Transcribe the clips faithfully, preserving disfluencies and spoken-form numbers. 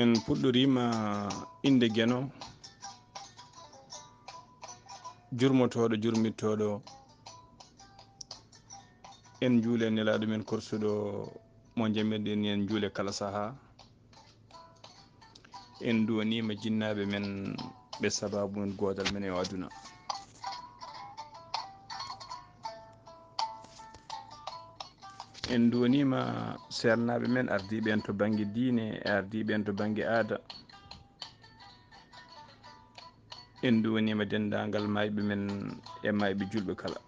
En puɗɗoriima innde Geno, jurmotooɗo, jurmittooɗo. En njuule Nelaaɗo men korsuɗo mo njamirɗen ni, en njuule kala sahaa. En nduwaniima jinnaaɓe men ɓe sabaabu men goodal men e o aduna. En nduwaniima seernaaɓe men ardiiɓe en to bannge diine e ardiiɓe en to bannge aada. En nduwaniima denndaangal maayɓe men e maayɓe juulɓe kala.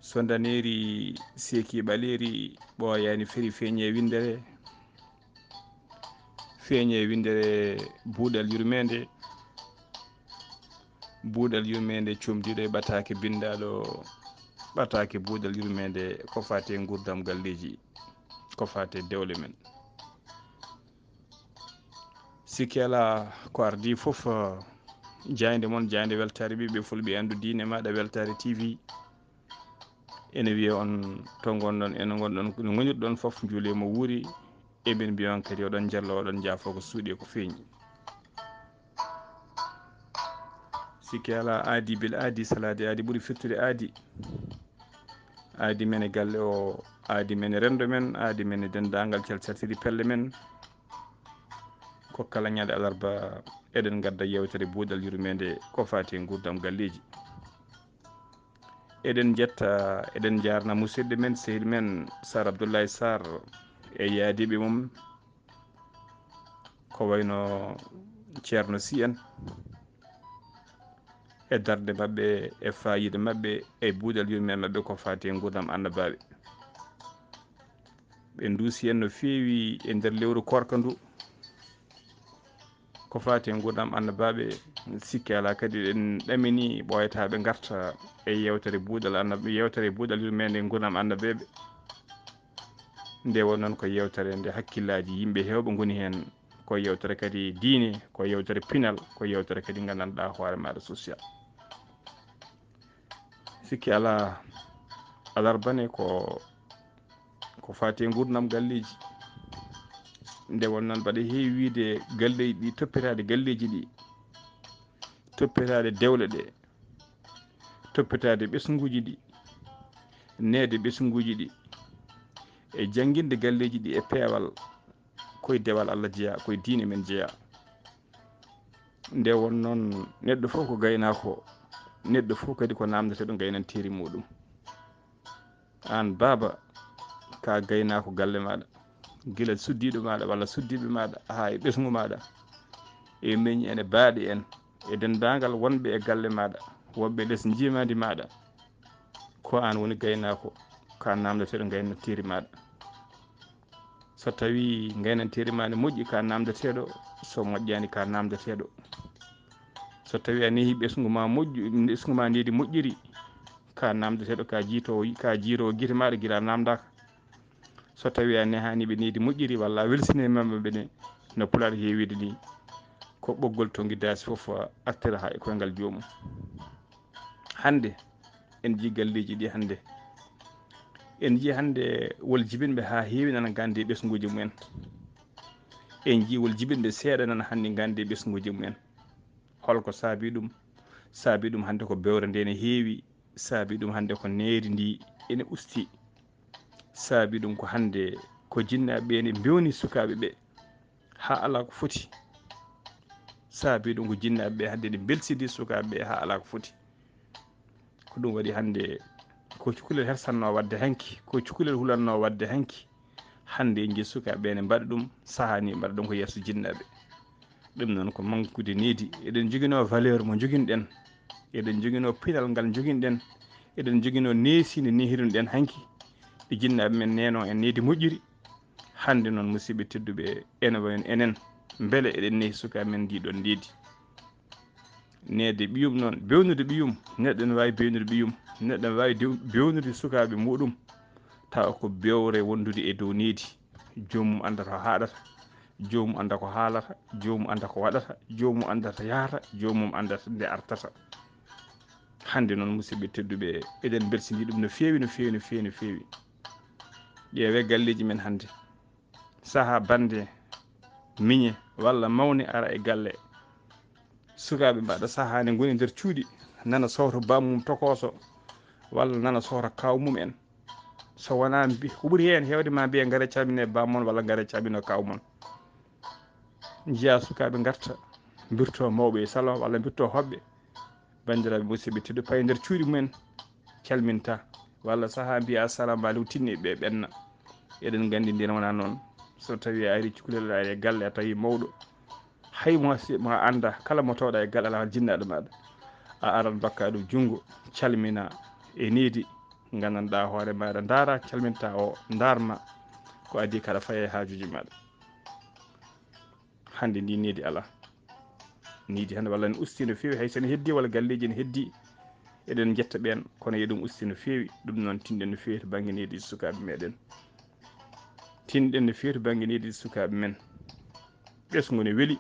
So ndaneeri seekii ɓaleeri, ɓooyaani feri, feeñee winndere, feeñee winndere buuɗal yurmeende, buuɗal yurmeende comdiiɗo e ɓataake binndaaɗo, ɓataake buuɗal yurmeende ko faati e nguurndam galleeji, ko faati e dewle men. Sikke alaa, ko ardii fof, eh, jaaynde mon, jaaynde weltaare ɓiɓɓe fulɓe, anndu diine maaɗa, Weltaare T V. Ene wiya on to ngonɗon, ene ngonɗon, no ngonirɗon fof, njuulee mo wuuri. Eɓen mbiya on kadi oɗon njalla, oɗon njaafoo ko suuɗi e ko feeñi. Sikke alaa, aadi bil aadi, salaade aadi ɓuri firtude aadi. Aadi men e galle o, aadi men e renndo men, aadi men e denndaangal calcartiri pelle men. Ko kala ñande alarba eɗen ngadda yeewtere buuɗal yurmeende ko faati e nguurndam galleeji. Eɗen njetta, eɗen njaarna musidɗo men, sehil men Sar Abdoulaye Sarr e yaadiiɓe mum, ko wayno Ceerno Si en, e darnde maɓɓe, e faayiida maɓɓe, e buuɗal yurmeende maɓɓe ko faati e nguurndam annabaaɓe. Ɓe nduusi en no feewi e nder lewru koorka ndu. Ko faati e nguurndam annabaaɓe, sikke alaa kadi eɗen ɗamini ɓooyata ɓe ngarta e yeewtere buuɗal annab-, yeewtere buuɗal yurmeende nguurndam annabeeɓe. Nde won noon ko yeewtere nde hakkillaaji yimɓe heewɓe ngoni heen. Ko yeewtere kadi diine, ko yeewtere pinal, ko yeewtere kadi nganndanɗaa hoore maaɗa social. Sikke alaa, alarba ne ko, ko faati e nguurndam galleeji. Nde won noon mbaɗa heewi wiyde galleeji ɗi, toppitaade galleeji ɗi, toppitaade dewle ɗe, toppitaade ɓesnguuji ɗi, neede ɓesnguuji ɗi, e jannginde galleeji ɗi e peewal, ko e dewal Allah jeyaa, ko e diine men jeyaa. Nde won noon, neɗɗo fof ko gaynaako, neɗɗo fof kadi ko naamndeteeɗo ngaynanteeri muɗum. Aan baaba, ka gaynaako galle maaɗa, gila suddiiɗo maaɗa walla suddiiɓe maaɗa haa e ɓesngu maaɗa, e meñi en e baaɗe en, e denndaangal wonɓe e galle maaɗa, wonɓe les njiimaandi maaɗa, ko aan woni gaynaako, ka naamndeteeɗo ngaynanteeri maaɗa. So tawii ngaynanteeri ma ne moƴƴi, ka naamndeteeɗo, so moƴƴaani, ka naamndeteeɗo. So tawii a nehii ɓesngu ma moƴƴu, ɓesngu ma needi moƴƴiri, ka naamndeteeɗo, ka jiitoowo, ka jiiroowo gite maaɗa gila naamndaaka. So tawii a nehaani ɓe needi moƴƴiri walla a welsinii ma ɓe ne, no Pulaar heewi wiide ni, ko ɓoggol to ngiddaasi fof artira haa e koyngal joomum. Hannde, en njii galleeji ɗi hannde. En njii hannde wol jibinɓe haa heewi nana nganndi e ɓesnguuji mumen. En njii wol jibinɓe seeɗa nana hannde nganndi e ɓesnguuji mumen. Holko saabii ɗum? Saabii ɗum hannde ko bewre nde ne heewi, saabii ɗum hannde ko needi ndi ene usti. Saabii ɗum ko hannde ko jinnaaɓe ɓe ne mbewni sukaaɓe ɓe haa alaa ko foti. Saabii ɗum ko jinnaaɓe ɓe hannde ne mbelsini sukaaɓe ɓe haa alaa ko foti. Ko ɗum waɗi hannde ko cukalel hersannoo waɗde hanki, ko cukalel hulannoo waɗde hanki. Hannde en njii sukaaɓe ɓe ne mbaɗa ɗum, sahaa ni mbaɗa ɗum ko yeeso jinnaaɓe. Ɗum noon ko mankude needi. Eɗen njoginoo valeur mo njoginɗen. Eɗen njoginoo pinal ngal njoginɗen. Eɗen njoginoo neesi nde nehiruɗen hanki. Ɗi jinnaaɓe men neenoo en needi moƴƴiri. Hannde noon, musidɓe tedduɓe, ene wayi no enen, mbele eɗen nehi sukaaɓe men ndii ɗoon needi? Neede ɓiyum noon, bewnude ɓiyum, neɗɗo ene waawi bewnude ɓiyum, neɗɗo ene waawi dew-, bewnude sukaaɓe muɗum, tawa ko bewre wondude e dow needi. Joomum annda to haaɗata, joomum annda ko haalata, joomum annda ko waɗata, joomum annda to yahata, joomum annda nde artata. Hannde noon, musidɓe tedduɓe, eɗen mbeltini ɗum no feewi, no feewi, no feewi, no feewi. Ƴeewee galleeji men hannde. saha bande miñe walla mawne ara e galle sukaaɓe maɗa, saha ne ngoni nder cuuɗi, nana sowto bammum tokooso walla nana sowto kaw mum en. So wona mbi ko ɓuri heen heewde ma mbiye ngare calmine bammon walla ngare calmino kaw mon. Njiya sukaaɓe ngarta mbirto mawɓe e salon walla mbirto hoɓɓe. Banndiraaɓe musidɓe teddu pay nder cuuɗi mumen calminta walla saha mbiya assalamu aleykum tinni ɓe ɓenna. Eɗen nganndi ndin wona noon. So tawi a ari cukalel aɗa ari e galle a tawi mawɗo, hay mo si mo a annda kala mo tawɗa e galle ala jinnaɗo maɗa, a aran bakka ɗum junngo calmina e needi. Nganndanɗa hoore maɗa ndaara calminta o ndarma ko adi kaɗa faye haajuji maɗa. Hannde ndi needi ala. Needi hannde walla ne usti no feewi hay so ne heddi walla galleji ne heddi. Eɗen jetta ɓen kono yo ɗum usti no feewi. Ɗum noon tinɗen no feewi to bannge needi sukaaɓe meɗen. Tinɗen no feewi to bannge needi sukaaɓe men. Ɓesngu ne weli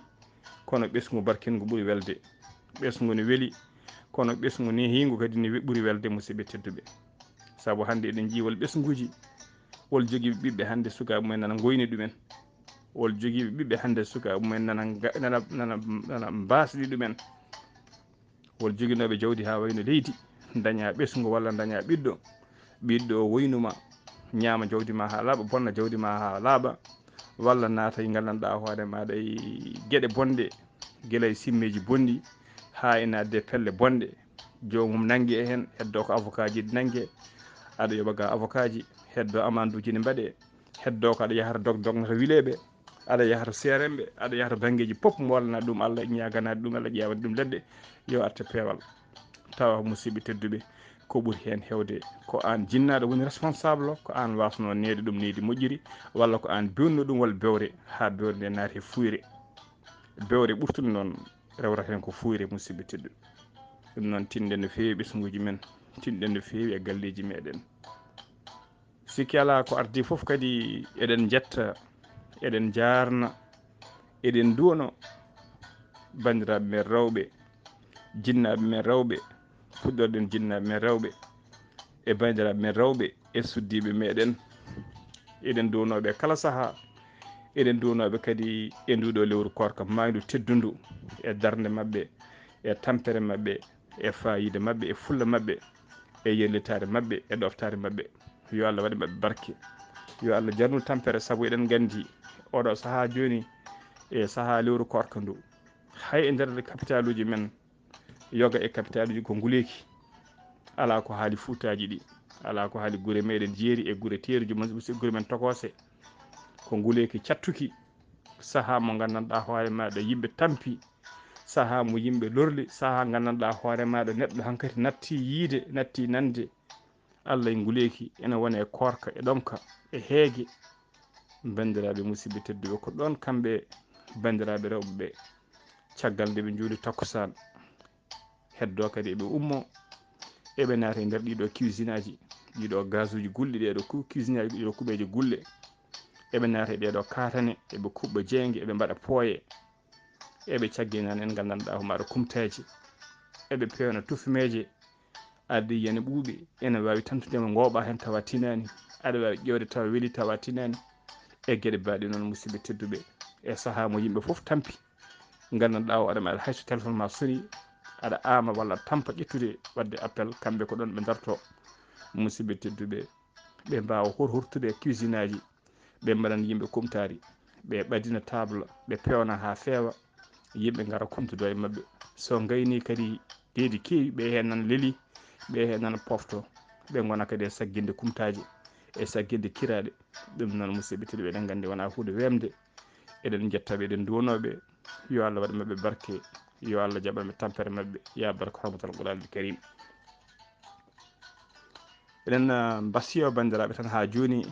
kono ɓesngu barkingu ɓuri welde. Ɓesngu ne weli kono ɓesngu nehingu kadi ne ɓuri welde musidɓe tedduɓe. Sabu hannde eɗen jii wol ɓesnguji wol jogiiɓe ɓiɓɓe hannde sukaaɓe mumen nana ngoyni ɗumen. Wol jogiiɓe ɓiɓɓe hannde sukaaɓe mumen nana nga- nana nana nana mbaasdi ɗumen. Wol joginooɓe jawdi haa wayno leydi daña ɓesngu walla daña ɓiɗɗo. Ɓiɗɗo o woynuma ñaama jawdi ma haa laaɓa bonna jawdi ma haa laaɓa walla naata e nganndanɗa hoore maɗa e geɗe bonɗe gila e simmeji bonɗi haa e naatde pelle bonɗe. Joomum nannge e heen heddo ko avocat ji nannge. Aɗa yoɓa ga avocat ji heddo amanduji ne mbaɗe heddo ko aɗa yahata dog dognata wileɓe. Aɗa yahata seeremɓe aɗa yahata banngeji pop mo wallana ɗum Allah ñaganaɗe ɗum Allah ƴeewani ɗum leɗɗe yo atte peewal. Tawa musidɓe tedduɓe ko ɓuri heen hewde ko aan jinnaɗo woni responsable o ko aan wasno neede ɗum needi moƴƴiri walla ko aan bewno ɗum walla bewre haa bewre nde naati e fuyre. Bewre ɓurtunde noon rewrata heen ko fuyre musidɓe tedduɓe. Ɗum noon tinɗen no feewi ɓesnguji men, tinɗen no feewi e galleji meɗen. Sikki alaa ko ardi fof kadi eɗen njetta eɗen njaarna eɗen nduwano banndiraaɓe men rewɓe, jinnaaɓe men rewɓe, puɗɗorɗen jinnaaɓe men rewɓe e banndiraaɓe men rewɓe e suddiiɓe meɗen. Eɗen nduwanooɓe kala sahaa eɗen nduwanooɓe kadi e nduɗo lewru koorka maaydu teddundu e darnde maɓɓe e tampere maɓɓe e faayiida maɓɓe e fulla maɓɓe e yellitaare maɓɓe e ɗoftaare maɓɓe. Yo Allah waɗ e maɓɓe barke. Yo Allah jarnu tampere sabu eɗen nganndi oɗo sahaa jooni e sahaa lewru koorka ndu hay e nder kapitaaluuji men yoga e kapitaaluuji ko nguleeki. Alaa ko haali fuutaaji ɗi alaa ko haali gure meɗen jeeri e gure teeruji gure men tokoose ko nguleeki cattuki. Sahaa mo nganndanɗaa hoore maɗa yimɓe tampi sahaa mo yimɓe lorli sahaa nganndanɗaa hoore maɗa neɗɗo hankati natti yiide natti nande. Allah e nguleeki ene wona e koorka e ɗomka e heege. Banndiraaɓe musidɓe tedduɓe ko ɗoon kamɓe banndiraaɓe rewɓe ɓe caggal nde ɓe njuuli takkusaan heddo kadi eɓe ummo eɓe naata e nder ɗiɗo cuisine aji ɗiɗo gaz uji gulɗi ɗeɗo cuisine aji ɗiɗo kuɓeje gulle. Eɓe naata e ɗeɗo katane eɓe kuɓɓa jeynge eɓe mbaɗa pooye. Eɓe cagge nan en nganndanɗa ko maɗa kumtaji eɓe pewna tufumeje. Addi yene ɓuuɓi ene wawi tantude mo ngoɓa hen tawa tinani. Aɗa wawi ƴewde tawa weli tawa tinani. E geɗe baɗe noon musidɓe tedduɓe e saaha mo yimɓe foof tampi nganndanɗa o aɗa maɗa hayso téléphone ma soni aɗa ama walla tampa ƴettude wadde appel kamɓe ko ɗon ɓe darto. Musidɓe tedduɓe ɓe mbawa hor hortude e cuisine aji ɓe mbaɗan yimɓe kumtari ɓe ɓadina table ɓe pewna ha feewa. Yimɓe ngara kumtudo e maɓɓe so gayni kadi deedi kewi ɓe hen nan leli ɓe hen nan pofto ɓe gona kadi e sagginde kumtaji e sagginde kiraɗe. Ɗum noon musidɓe tedduɓe eɗen gandi wona huude wemde. Eɗen jettaɓe eɗen duwanoɓe yo Allah waɗ maɓɓe barke. Yo Allah jaɓanɓe tampere maɓɓe ya barka hormatal qur'anil karim. Eɗen mbasiyo banndiraaɓe tan haa jooni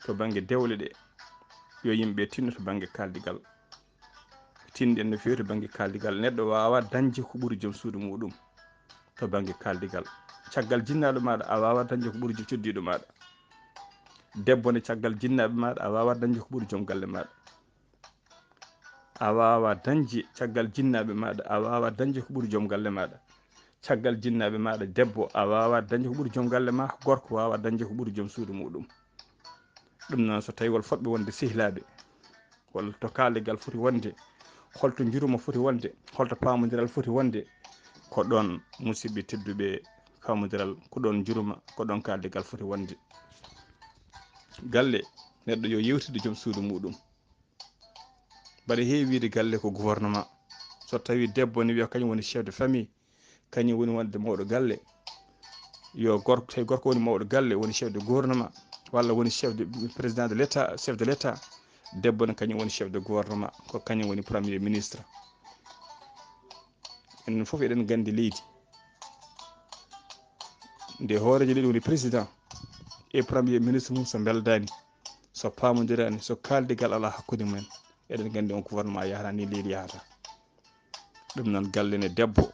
to bannge dewle ɗe yo yimɓe tinno to bannge kaldigal. Tinɗen no feewi to bannge kaldigal neɗɗo waawa dañde ko ɓuri joom suudu muɗum. To bannge kaldigal caggal jinnaaɗo maaɗa a waawa dañde ko ɓuri coddiiɗo maaɗa. Debbo ne caggal jinnaaɓe maaɗa a waawa dañde ko ɓuri joom galle maaɗa. A waawa dañde caggal jinnaaɓe maaɗa a waawa dañde ko ɓuri joom galle maaɗa. Caggal jinnaaɓe maaɗa debbo a waawa dañde ko ɓuri joom galle ma gorko waawa dañde ko ɓuri joom suudu muɗum. Ɗum noon so tawi wol fotɓe wonde sehlaaɓe walla to kaaldigal foti wonde, holto njuruma foti wonde, holto paamondiral foti wonde, ko ɗoon, musidɓe tedduɓe, paamondiral ko ɗoon njuruma, ko ɗoon kaaldigal foti wonde. Galle, neɗɗo yo yewtide joom suudu muɗum. Mbaɗa heewi wiide galle ko gouvernement. So tawi debbo ne wiya kañum woni chef de famille, kañum woni wonde mawɗo galle, yo gorko, tawi gorko woni mawɗo galle, woni chef de gouvernement, walla woni chef de, président de l'état, chef de l'état, debbo ne kañum woni chef de gouvernement, ko kañum woni premier ministre. Enen fof eɗen nganndi leydi. Nde hooreejo leydi woni président e premier ministre mum, so mbeldaani, so paamondiraani, so kaaldigal alaa hakkunde mumen, eɗen nganndi on gouvernement yahata ni leydi yahata. Ɗum noon, galle ne debbo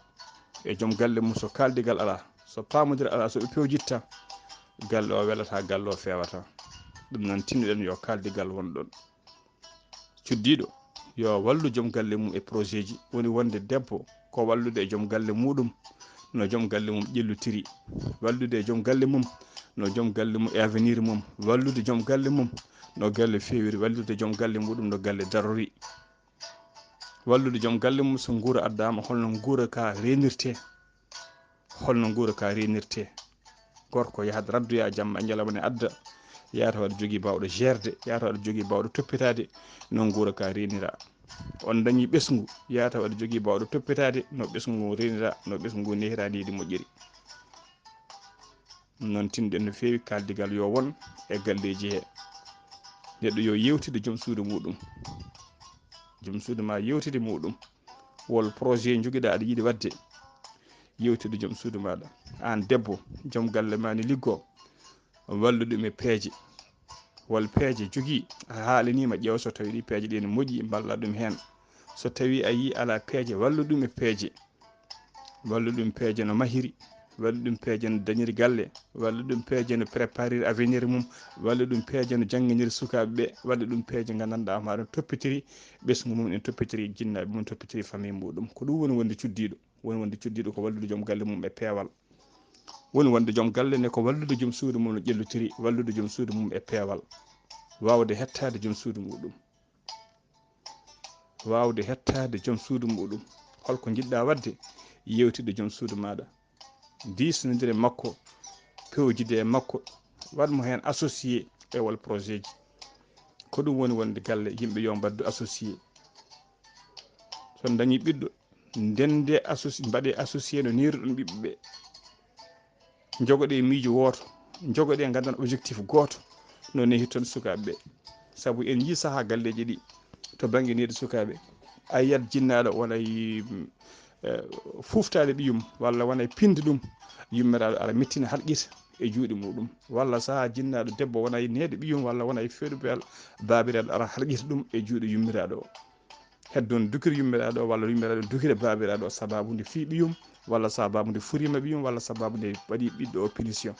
e joom galle mum, so kaaldigal alaa, so paamondiral alaa, so ɓe pewjitta, galle o welata, galle o feewata. Ɗum noon, tinnoɗen yo kaaldigal won ɗon. Cuddiiɗo yo wallu joom galle mum e projet ji, woni wonde debbo ko wallude e joom galle muɗum no joom galle mum ƴellitiri, wallude e joom galle mum no joom galle mum e avenir mum, wallude joom galle mum no galle feewiri, wallude joom galle muɗum no galle darori. Wallude joom galle mum, so nguura addaama, holno nguura ka reenirtee? Holno nguura ka reenirtee? Gorko yahata raddoya jamma e ñalawma ne adda, yahata waɗa jogii baawɗo gérde, yahata waɗa jogii baawɗo toppitaade no nguura ka reenira. On dañii ɓesngu, yahata waɗa jogii baawɗo toppitaade no ɓesngu ngu reenira, no ɓesngu ngu nehira nehdi moƴƴiri. Ɗum noon, tinɗen no feewi, kaaldigal yo won e galleeji he. Neɗɗo yo yewtide joom suudu muɗum. Joom suudu ma yewtide muɗum. Wol projet njogiɗa aɗa yiɗi waɗde, yewtide joom suudu maɗa. Aan debbo, joom galle ma ne liggo, wallu ɗum e peeje. Wol peeje jogii, a haalaniima, ƴeew so tawi ɗi peeje ɗe ne moƴƴi, mballa ɗum heen. So tawi a yii alaa peeje, wallu ɗum e peeje. Wallu ɗum peeje no mahiri, wallu ɗum peeje no dañiri galle, wallu ɗum peeje no prépariri avenir mum, wallu ɗum peeje no jannginiri sukaaɓe ɓe, wallu ɗum peeje nganndanɗaa ma ɗum toppitiri ɓesngu mum, en toppitiri jinnaaɓe mum, toppitiri famille muɗum. Ko ɗum woni wonde cuddiiɗo, woni wonde cuddiiɗo ko wallude joom galle mum e peewal. Woni wonde joom galle ne ko wallude joom suudu mum no ƴellitiri, wallude joom suudu mum e peewal, waawde hettaade joom suudu muɗum. Waawde hettaade joom suudu muɗum. Holko njiɗɗa waɗde? Yewtide joom suudu maɗa, diisnondire makko, pewjude e makko, waɗ mo heen associé e wol projet ji. Ko ɗum woni wonde galle, yimɓe yo mbaɗdu associé. So on dañi ɓiɗɗo, ndende associ-, mbaɗe associé no nehiruɗon ɓiɓɓe ɓe. Njogoɗe miijo wooto, njogoɗe nganndan objectif gooto no nehirton sukaaɓe ɓe. Sabu en njii sahaa galleeji ɗi to bannge nehdi sukaaɓe, a yiyat jinnaaɗo wona e, mm, eh, fuuftaade ɓiyum walla wona e pinde ɗum, yummiraaɗo ara mettina harqita e juuɗe muɗum, walla sahaa jinnaaɗo debbo wona e nehde ɓiyum walla wona e feeɗu beel baabiraaɗo ara harqita ɗum e juuɗe yummiraaɗo o. Heddo no dukira yummiraaɗo o, walla yummiraaɗo dukira baabiraaɗo o, sababu nde fii ɓiyum, walla sababu nde furiima ɓiyum, walla sababu nde waɗi ɓiɗɗo o punition.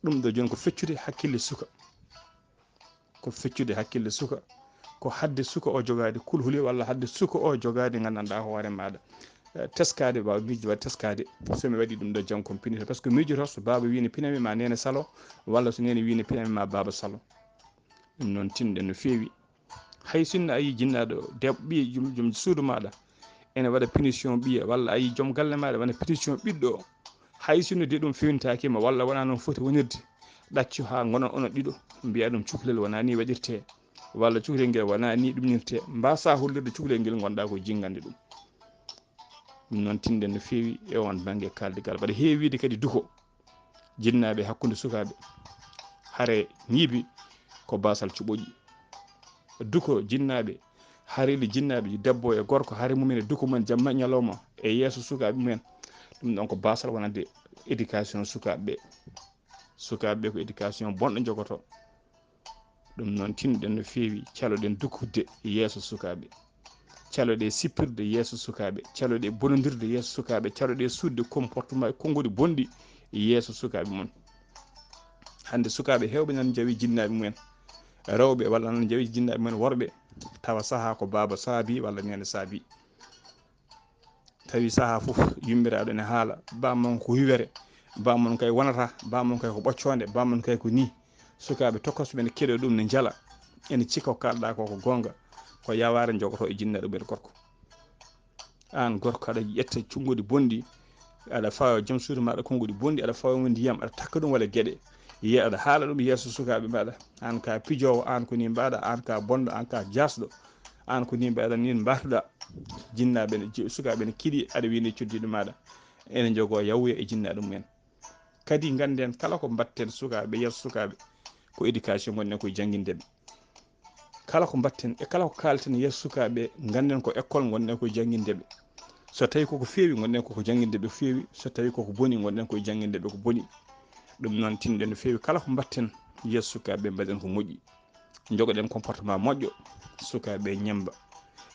Ɗum ɗo jooni ko feccude hakkille suka. Ko feccude hakkille suka. Ko hadde suka o jogaade kulhuli, walla hadde suka o jogaade nganndanɗaa hoore maaɗa. Eh, teskaade, baaba miijo waɗi teskaade. So mi waɗi ɗum ɗo janngo ko mi punition. Par ce que miijoto so baaba wii ne pinami ma neene salo, walla so neene wii ne pinami ma baaba salo. Ɗum noon tinɗen no feewi. Hay sinno a yii jinnaaɗo deb-, ɓiye joom, joom suudu maaɗa ene waɗa punition ɓiye, walla a yii joom galle maaɗa waɗa punition ɓiɗɗo o, hay sinno de ɗum fewintaaki ma, walla wonaa noon foti wonirde, ɗaccu haa ngonon onon ɗiɗo, mbiya ɗum cukalel wonaa nii waɗirtee, walla cukalel ngel wonaa nii ɗumnirtee, mbaasaa hollirde cukalel ngel ngonɗaa ko jinngande ɗum. Ɗum noon tinɗen no feewi e oon bannge kaaldigal. Mbaɗa heewi wiide kadi duko jinnaaɓe hakkunde sukaaɓe, hare ñiibi ko baasal cuɓoƴi. Duko jinnaaɓe, hareeli jinnaaɓe, debbo e gorko, hare mumen e duko mumen jamma e ñalawma e yeeso sukaaɓe mumen. Ɗum ɗon ko baasal wonande éducation sukaaɓe ɓe. Sukaaɓe ɓe ko éducation bonɗo njogotoo. Ɗum noon, tinɗen no feewi, caloɗen dukkudde yeeso sukaaɓe. Caloɗe sippirde yeeso sukaaɓe. Caloɗe bonondirde yeeso sukaaɓe. Caloɗe suuɗde comportement e konnguli bonɗi yeeso sukaaɓe mon. Hannde sukaaɓe heewɓe nan njawi jinnaaɓe mumen rewɓe, walla nan njawi jinnaaɓe mumen worɓe, tawa sahaa ko baaba saabi walla neene saabi. Tawi sahaa fof yummiraaɗo ene haala, "Bammon ko wiwere, bammon kay wonata, bammon kay ko ɓoccoonde, bammon kay ko nii." Sukaaɓe tokosoɓe ene keɗoo ɗum, ne njala, ene cika ko kaalɗaa ko ko goonga. ko yawaare jogoto e jinnaɗo ɓen gorko. An gorko, aɗa ƴetta cunngudi bonɗi, aɗa fawa joom suudu maɗa konngudi bonɗi, aɗa fawa mo ndiyam, aɗa takka ɗum walla geɗe. Yiya aɗa haala ɗum yeeso sukaaɓe maɗa. An ka pijoowo, an ko ni mbaɗa, an ka bonɗo, an ka jasɗo, an ko ni mbaɗa, ni mbatuɗa. Jinnaaɓe ne, ji-, sukaaɓe ne kiɗi, aɗa windi cuddiɗo maɗa. Ene jogo yawuya e jinnaaɗo mumen. Kadi ngannden kala ko mbatten sukaaɓe, yeeso sukaaɓe, ko éducation ngonɗen koye jannginde ɓe. Kala ko mbatten e kala ko kaalten yeeso sukaaɓe, ngannden ko école ngonɗen koye jannginde ɓe. So tawi koko feewi, ngonɗen koko jannginde ɓe ko feewi. So tawi koko boni, ngonɗen koye jannginde ɓe ko boni. Ɗum noon, tinɗen no feewi kala ko mbatten yeeso sukaaɓe, mbaɗen ko moƴƴi. Njogoɗen comportement moƴƴo, sukaaɓe ñemmba.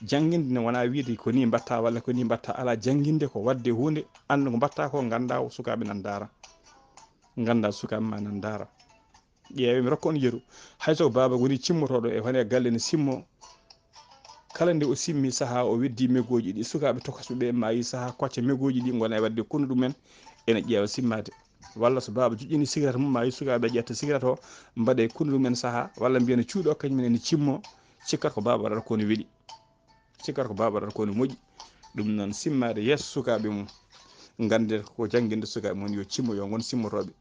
Jannginde ne wonaa wiyde ko ni mbatta walla ko ni mbatta, alaa. Jannginde ko waɗde huunde, anndu ko mbatta ko, ngannda sukaaɓe nan ndaara. Ngannda sukaaɓe ma nan ndaara. Ƴeewe, mi rokka on yeru. Hay so baaba woni cimmotooɗo e hono e galle ne simmo, kala nde o simmi sahaa o weddi megooji ɗi, sukaaɓe tokosɓe ɓe maayi sahaa kocca megooji ɗi ngona e waɗde konu ɗumen, ene ƴeewa simmaade. Walla so baaba joƴƴini sigaret mum, maayi sukaaɓe ƴetta sigaret o, mbaɗa e konu ɗumen sahaa, walla mbiya no cuuɗo kañum ene cimmo, cikkat ko baaba waɗata ko ne weli. Sikkata ko baaba waɗata ko ne moƴƴi. Ɗum noon, simmaade yeeso sukaaɓe mum, nganndee ko jannginde sukaaɓe mum yo cimmo, yo ngon simmotooɓe.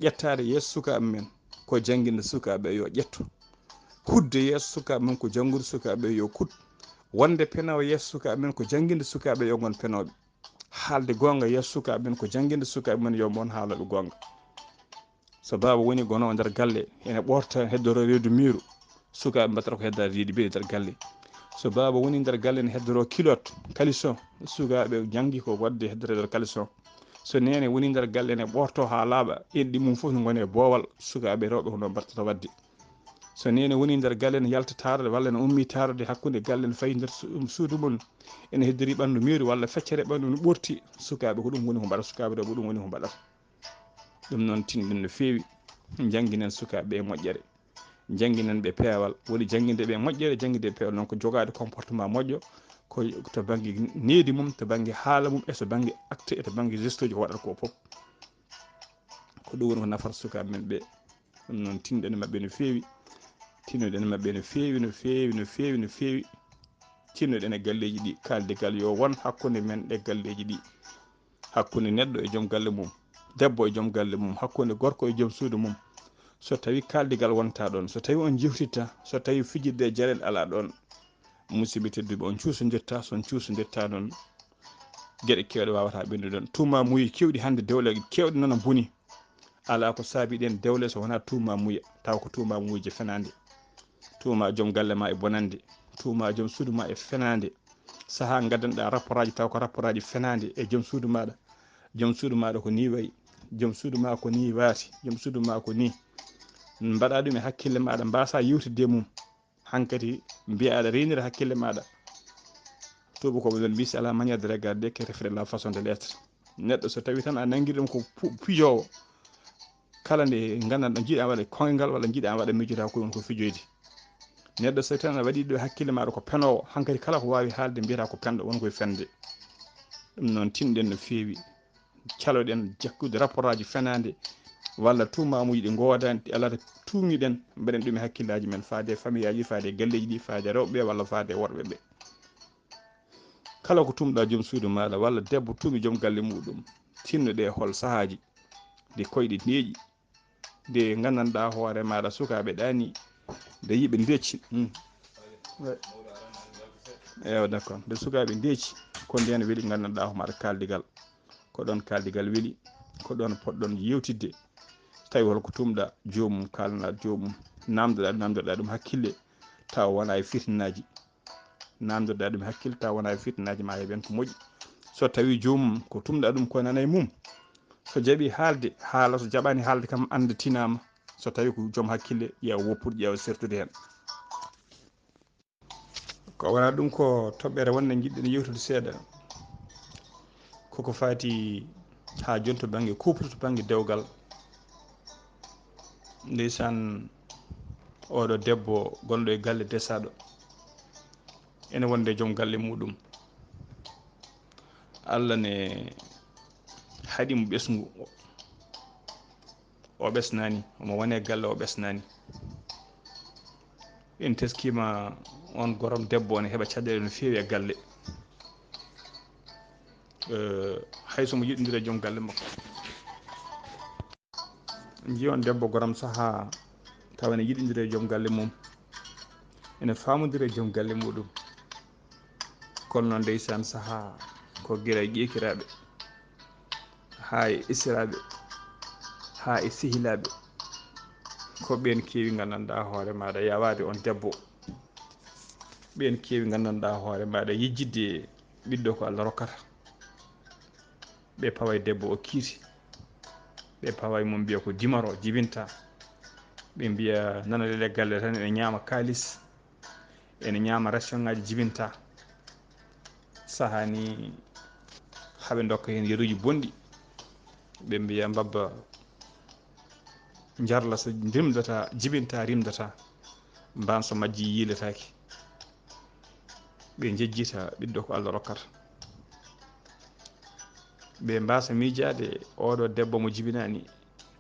Ƴettaade yeeso sukaaɓe men ko jannginde sukaaɓe yo ƴetto. Hudde yeeso sukaaɓe mum ko janngude sukaaɓe yo kut. Wonde penawo yeeso sukaaɓe men ko jannginde sukaaɓe yo ngon penooɓe. Haalde goonga yeeso sukaaɓe men ko jannginde sukaaɓe men yo mon haalooɓe goonga. So baaba woni gonoowo nder galle, ene ɓoorta, heddoro reedu miiru, sukaaɓe mbaɗata ko heddaade reedu mbiɗa nder galle. So baaba woni nder galle, ene heddoro kilot, kaliso, sukaaɓe njanngi ko waɗde heddoro nder kaliso. So neene woni nder galle, ene ɓoorto haa laaɓa, enɗi mum fof ne ngoni e boowal, sukaaɓe rewɓe ko noon mbaɗata waɗde. So neene woni nder galle, ene yalta taarde walla ene ummi taarde hakkunde galle, ene fayi nder su-, suudu mum, ene heddori ɓanndu miiru walla feccere ɓanndu no ɓoorti, sukaaɓe ko ɗum woni ko mbaɗata, sukaaɓe rewɓe ko ɗum woni ko mbaɗata. Ɗum noon, tinɗen no feewi, njannginen sukaaɓe e moƴƴere, njannginen ɓe peewal. Woni jannginde ɓe moƴƴere, jannginde ɓe peewal noon ko jogaade comportement moƴƴo, ko to bannge needi mum, to bannge haala mum, e to bannge acte, e to bannge geste uji ko waɗata ko fof. Ko ɗum woni ko nafata sukaaɓe men ɓe. Ɗum noon, tinɗen maɓɓe no feewi, tinnoɗen maɓɓe no feewi, no feewi, no feewi, no feewi. Tinnoɗen e galleeji ɗi, kaaldigal yo won hakkunde men e galleeji ɗi. Hakkunde neɗɗo e joom galle mum, debbo e joom galle mum, hakkunde gorko e joom suudu mum. So tawi kaaldigal wonta ɗoon, so tawi on jewtitta, so tawi fijirde e jarel alaa ɗoon, musidɓe tedduɓe, on cuusondirta, so on cuusondirta noon, geɗe keewɗe waawata ɓennude ɗoon. Tuuma muuyi keewɗi hannde, dewle keewɗe noon boni. Alaa ko saabi ɗeen dewle so wonaa tuuma muuya, taw ko tuuma muuyje fenaande. Tuuma joom galle ma e bonande, tuuma joom suudu ma e fenaande. Sahaa ngaddanɗaa rapportaaji taw ko rapportaaji fenaande e joom suudu maaɗa. Joom suudu maaɗa ko nii wayi, joom suudu ma ko nii waati, joom suudu ma ko nii. Mbaɗa ɗum e hakkille maaɗa, mbaasaa yewtidde e mum. Hankadi mbiya aɗa reynira hakkille maaɗa. Tuubakooɓe men mbii, c'est à la manière de regarder que reflète la façon de l'être. Neɗɗo so tawi tan a nanngiri ɗum ko pu-, pijoowo, kala nde nganndan-ɗaa njiɗa waɗa koyngal walla njiɗa waɗa miijotaa ko ɗum ko fijoyde. Neɗɗo so tawi tan a waɗi ɗo hakkille maaɗa ko penoowo, hankadi kala ko waawi haalde mbiyata ko penɗo, won koye fende. Ɗum noon tinɗen no feewi, caloɗen jokkude rapportaaji fenaande walla tuumaamuuji ɗi ngoodaani, ɗi alata tuumiɗen, mbaɗen ɗum e hakkillaaji men, faade e famiyaaji, faade e galleeji ɗi, faade e rewɓe ɓe walla faade e worɓe ɓe. Kala ko tuumɗaa joom suudu maaɗa walla debbo tuumi joom galle muuɗum, tinnoɗe hol sahaaji ɗi koyɗe neeƴi, nde nganndanɗaa hoore maaɗa sukaaɓe ɗaani, nde yimɓe ndecci. Hmm. Ewa, d'accord. Nde sukaaɓe ndecci, ko ndeen weli nganndanɗaa hoore maaɗa kaaldigal. Ko ɗoon kaaldigal weli, ko ɗoon potɗon yewtidde. Tawi hol ko tuumɗaa joomum, kaalana joomum, naamndoɗaa, naamndoɗaa ɗum hakkille, tawa wonaa e fitinaaji. Naamndoɗaa ɗum hakkille, tawa wonaa e fitinaaji, ma heɓ heen ko moƴƴi. So tawi joomum ko tuumɗaa ɗum ko nana e mum, so jaɓi haalde, haala, so jaɓaani haalde kam, annda tinaama. So tawi ko joom hakkille, ƴeewa woppude, ƴeewa sertude heen. Ko wonaa ɗum ko toɓɓere wonde njiɗɗen yewtude seeɗa. Koko faati haa jooni to bannge couple, to bannge dewgal. Ndeysaan, oɗo debbo gonɗo e galle desaaɗo, ene wonde joom galle muuɗum. Allah ne haɗi mo ɓesngu. O ɓesnaani, omo woni e galle, o ɓesnaani. En teskiima on gorom debbo ne heɓa caɗeele no feewi e galle. Eh, hay so mo yiɗindiri e joom galle makko. Nji on debbo gorom saha tawa ene yiɗindiri e joom galle mum. Ene faamodiri e joom galle muɗum. Kono noon ndeysaan saha ko gila e ƴeekiraaɓe, haa e esiraaɓe, haa e sehilaaɓe. Ko ɓeen keewi nganndanɗaa hoore maaɗa yawaade on debbo. Ɓeen keewi nganndanɗaa hoore maaɗa yejjidde ɓiɗɗo ko Allah rokkata. Ɓe pawa e debbo o kiiti. Ɓe pawa e mum mbiya ko dimaro jibinta. Ɓe mbiya nana lele galle tan ene ñaama kaalis. Ene ñaama ration ngaji jibinta. Saha ni haɓe dokka heen yeruuji bonɗi. Ɓe mbiya mbabba njarla so rimdata, jibinta rimdata. Mbaan so majji yiiletaake. Ɓe njejjita ɓiɗɗo ko Allah rokkata. Ɓe mbaasa miijaade oɗo debbo mo jibinaani,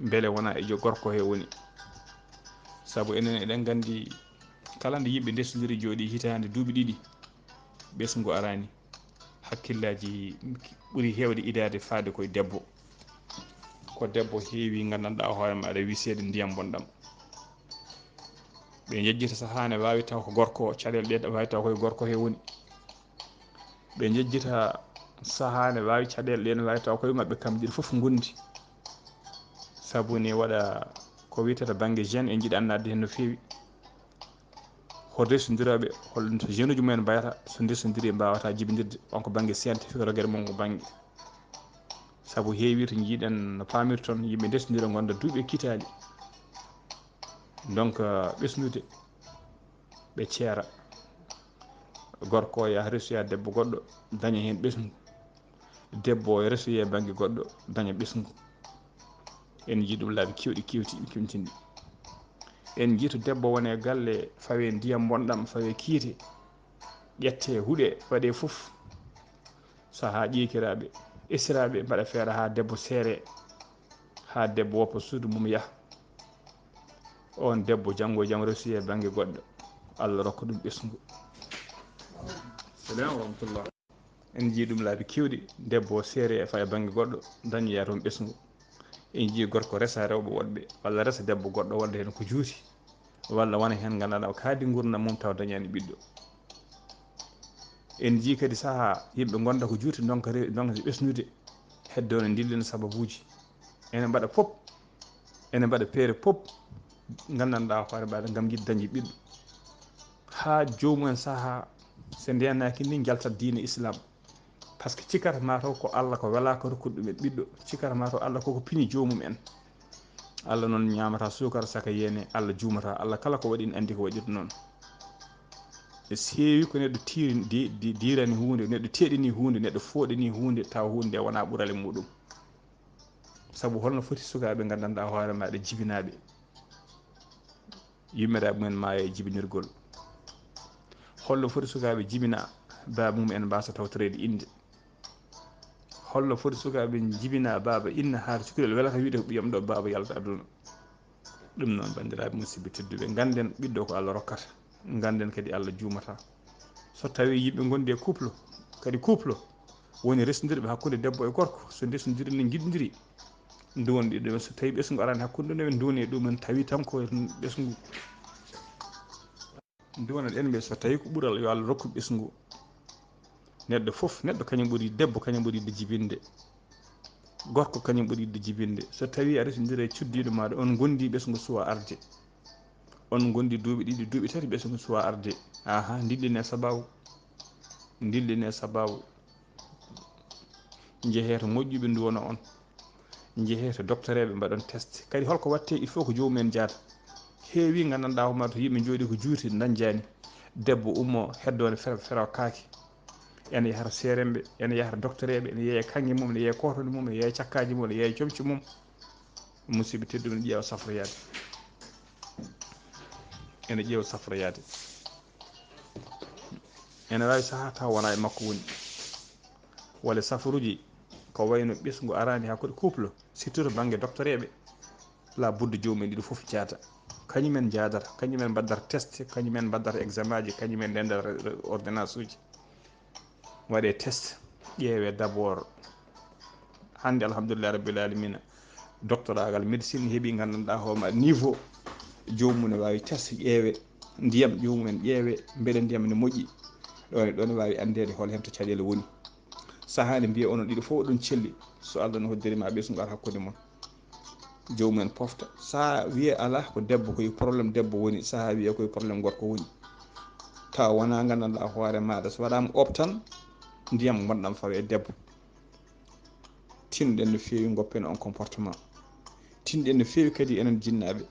mbele wona e jo gorko he woni. Sabu enen eɗen nganndi kala nde yimɓe ndesondiri jooɗi hitaande duuɓi ɗiɗi, ɓesngu araani. Hakkillaaji ɓuri heewde idaade faade koye debbo. Ko debbo heewi nganndanɗaa hoore maaɗa wiseede ndiyam bonɗam. Ɓe njejjita sahaa ne waawi taw ko gorko, caɗeele ɗe waawi taw koye gorko he woni. Ɓe njejjita sahaa ne waawi caɗeele ɗe ne waawi taw koye maɓɓe kam ɗiɗo fof ngondi. Sabu ne waɗa ko wiyetee bannge gène en njiɗa anndaade heen no feewi. Hol resondirooɓe, hol so gène uji mumen mbayata, so ndesondiri mbaawata jibindirde, on ko bannge scientifique, rogere mum ko bannge. Sabu heewi to njiiɗen no paamirton, yimɓe ndesondira ngonda duuɓi e kiitaali. Donc, euh, ɓesnude, ɓe ceera. Gorko o yaha resoya debbo goɗɗo, daña heen ɓesngu. Debbo o resoya bannge goɗɗo, daña ɓesngu. En njii ɗum laabi keewɗi, keewti, keewtinɗi. En njii to debbo wone galle, fawe ndiyam bonɗam, fawe kiite, ƴette, huɗe, waɗe fof. Sahaa ƴeekiraaɓe, esiraaɓe mbaɗa feere haa debbo seere, haa debbo woppa suudu mum yaha. On debbo janngo e jam resoye bannge goɗɗo, Allah rokka ɗum ɓesngu. Salam wa rahmatullah. En njii ɗum laabi keewɗi, debbo o seere e fayi bannge goɗɗo, dañoya toon ɓesngu. En njii gorko resa rewɓe woɗɓe, walla resa debbo goɗɗo, waɗa heen ko juuti, walla wona heen nganndanɗaa o kaadi nguurndam mum taw dañaani ɓiɗɗo. En njii kadi sahaa yimɓe ngonda ko juuti ndonka re-, ndonka ɓesnude, heddo ne ndillina sababuuji. Ene mbaɗa pop, ene mbaɗa peere pop, nganndanɗaa hoore mbaɗa ngam yiɗ dañde ɓiɗɗo. Haa joomum en sahaa so ndeenaaki ni njaltat diine Islam. Par ce que cikata ma taw ko Allah ko wela ko rokkude ɗum en ɓiɗɗo, cikata ma taw Allah koko pini joomum en. Allah noon ñaamata suukara saka yeene, Allah juumata, Allah kala ko waɗi ne anndi ko waɗirta noon. E seewi ko neɗɗo tiiri, di-, di-, diirani huunde, neɗɗo teɗini huunde, neɗɗo fooɗini huunde, tawa huunde nde wona ɓural e muɗum. Sabu holno foti sukaaɓe nganndanɗaa hoore maaɗa jibinaaɓe? Yummiraaɓe mumen maaya e jibinirgol. Holno foti sukaaɓe jibina baaba mum en mbaasa tawtoreede innde? Holno foti sukaaɓe jibina baaba inna haa cukalel welata wiyde ko ɓiyam ɗo baaba yalta aduna? Ɗum noon, banndiraaɓe musidɓe tedduɓe, ngannden ɓiɗɗo ko Allah rokkata, ngannden kadi Allah juumata. So tawii yimɓe ngondi e couple, kadi couple woni resndirɓe hakkunde debbo e gorko, so ndesondiri ne njiɗndiri, nduwonɗi ɗum, so tawii ɓesngu araani hakkunde ɗum, ɓe nduwoni e ɗum en, tawi tan ko ɓesngu. Nduwona ɗen ɓe, so tawii ko ɓural, yo Allah rokku ɓesngu. Neɗɗo fof, neɗɗo kañum ɓuri, debbo kañum ɓuri yiɗde jibinde, gorko kañum ɓuri yiɗde jibinde. So tawii a resondiri e cuddiiɗo maaɗa, on ngondi, ɓesngu suwa arde. On ngondi duuɓi ɗiɗi, duuɓi tati, ɓesngu suwa arde. Aha, ndillin e sababu. Ndillin e sababu. Njehee to moƴƴuɓe nduwona on. Njehee to doktoreeɓe mbaɗon test. Kadi holko watte? Il faut ko joomum en jaata. Heewi nganndanɗaa hoore maaɗa to yimɓe njooɗi ko juuti dañjaani. Debbo ummo heddo ne fero, fero kaake. Ene yahata seeremɓe, ene yahata doktoreeɓe, ene yeeya kaŋŋe mum, ene yeeya kootone mum, ene yeeya cakkaaji mum, ene yeeya comci mum. Musidɓe tedduɓe, ene ƴeewa safroyaade. Ene ƴeewa safroyaade. Ene waawi sahaa taw wonaa e makko woni. Walla safaruuji ko wayno ɓesngu araani hakkunde couple, surtout to bannge doktoreeɓe. La budda joomum en ɗiɗo fof jaata. Kañumen njaadata, kañumen mbaddata test, kañumen mbaddata examen aji, kañumen ndendata ordonnance uji. Waɗe test, ƴeewe d'abord. Hannde, alhamdulillahi rabbil alamina, doctoragal médecine heɓi, nganndanɗaa hooma niveau. Joomum ne waawi test, ƴeewe ndiyam, joomum en ƴeewe, mbeɗe ndiyam ne moƴƴi. Ɗo ne, ɗo ne waawi anndeede hol heen to caɗeele woni. Sahaa ne mbiya onon ɗiɗo fof oɗon celli. So Allah no hoddiri ma ɓesngu ar hakkunde mon, joomum en pofta. Sahaa wiye alaa, ko debbo, koye problème debbo woni. Sahaa wiye koye problème gorko woni. Tawa wonaa nganndanɗaa hoore maaɗa, so waɗaama optan, ndiyam ngonɗam fawa e debbo. Tinɗen no feewi ngoppen on comportement. Tinɗen no feewi kadi enen jinnaaɓe,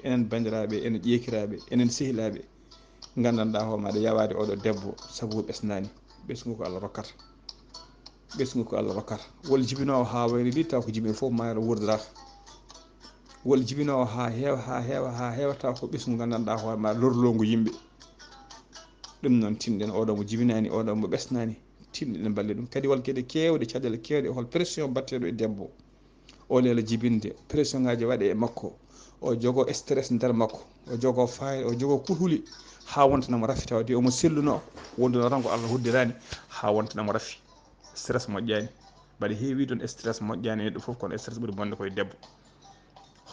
enen banndiraaɓe, enen ƴeekiraaɓe, enen sehilaaɓe. Nganndanɗaa hoore maaɗa yawaade oɗo debbo sabu o ɓesnaani. Ɓesngu ko Allah rokkata. Ɓesngu ko Allah rokkata. Wol jibinoowo haa wayri ndi taw ko jibin fof mayra wurdrata. Wol jibinoowo haa heewa, haa heewa, haa heewa taw ko ɓesngu nganndanɗaa hoore maaɗa lorloongu yimɓe. Ɗum noon tinɗen oɗo mo jibinaani, oɗo mo ɓesnaani. Tinɗen mballe ɗum. Kadi wol geɗe keewɗe, caɗeele keewɗe, hol pression mbatteeɗo e debbo. O leela jibinde, pression ngaaji waɗe e makko. O jogo stress nder makko. O jogo faayda, o jogo kulhuli haa wontanamo rafi tawa de omo selluno. Wonduno tan ko Allah hoddiraani haa wontanamo rafi. Stress moƴƴaani. Mbaɗa heewi ɗon stress moƴƴaani neɗɗo fof, kono stress ɓuri bonde ko e debbo.